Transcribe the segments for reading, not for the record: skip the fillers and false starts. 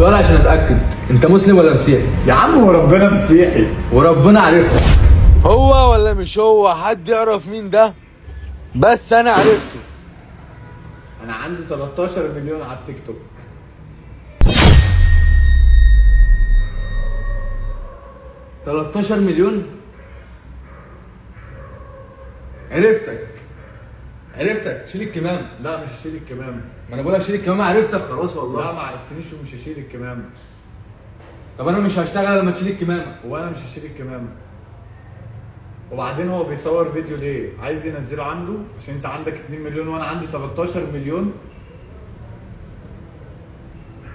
سؤال عشان اتاكد، انت مسلم ولا مسيحي؟ يا عم وربنا مسيحي. وربنا عرفته. هو ولا مش هو؟ حد يعرف مين ده؟ بس انا عرفته. انا عندي 13 مليون على التيك توك. 13 مليون؟ عرفتك عرفتك. شيل الكمام. لا مش هشيل الكمام. ما انا بقولك شيل الكمام، عرفتك خلاص والله. لا ما عرفتنيش ومش هشيل الكمام. طب انا مش هشتغل لما تشيل الكمامة. وانا مش هشيل الكمامة. وبعدين هو بيصور فيديو ليه؟ عايز ينزله عنده عشان انت عندك 2 مليون وانا عندي 13 مليون.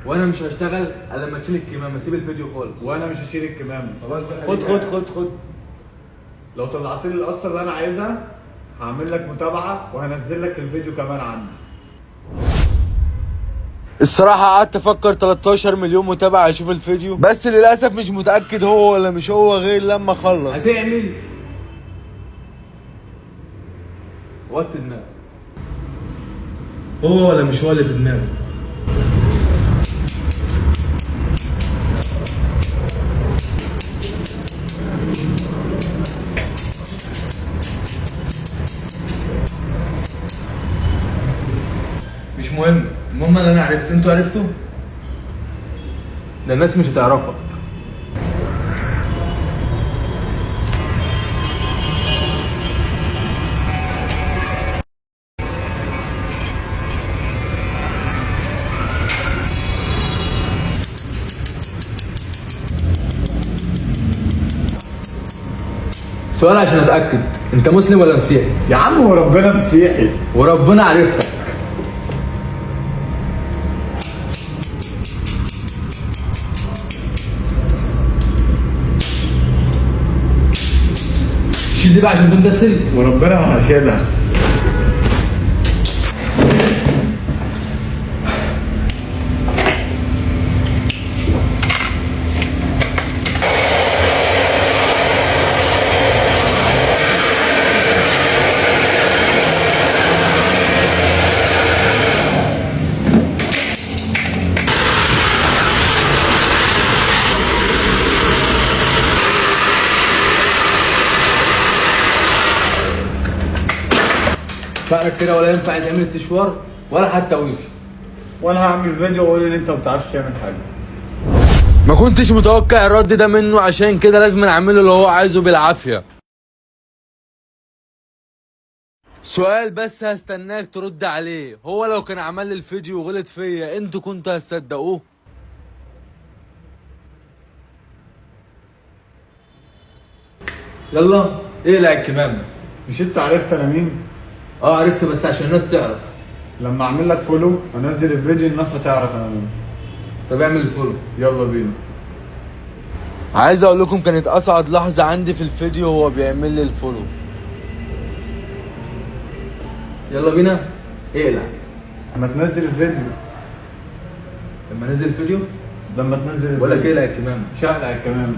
وانا مش هشتغل الا لما تشيل الكمامة. سيب الفيديو خالص. وانا مش هشيل الكمامة. خلاص بقى. خد خد خد خد. لو طلعت لي القصة اللي انا عايزها هعمل لك متابعه وهنزل لك الفيديو كمان عندي. الصراحة قعدت افكر 13 مليون متابع اشوف الفيديو، بس للاسف مش متأكد هو ولا مش هو غير لما اخلص. هتعمل وطي دماغك. هو ولا مش هو اللي في دماغه؟ مش مهم، المهم ان انا عرفت. انتوا عرفتوا؟ ده الناس مش هتعرفك. سؤال عشان اتاكد، انت مسلم ولا مسيحي؟ يا عم وربنا مسيحي. وربنا عرفتك. شيل دي بقى عشان تقوم تغسل. وربنا ما هشيلها. شعرك كده ولا ينفع يتعمل استشوار ولا حتى ويفي. وانا هعمل فيديو واقول ان انت ما بتعرفش تعمل حاجة. ما كنتش متوقع الرد ده منه، عشان كده لازم اعمله اللي هو عايزه بالعافية. سؤال بس هستناك ترد عليه، هو لو كان عمل لي الفيديو وغلط فيا انتوا كنتوا هتصدقوه؟ يلا اقلع الكمامة. مش انت عرفت انا مين؟ اه عرفت، بس عشان الناس تعرف. لما اعمل لك follow وانزل الفيديو الناس هتعرف انا مين. طب اعمل ال follow. يلا بينا. عايز اقول لكم كانت اسعد لحظة عندي في الفيديو وهو بيعمل لي ال follow. يلا بينا. اقلع. لما تنزل الفيديو. لما نزل الفيديو؟ لما تنزل الفيديو. بقول لك اقلع الكمامة. مش هقلع الكمامة.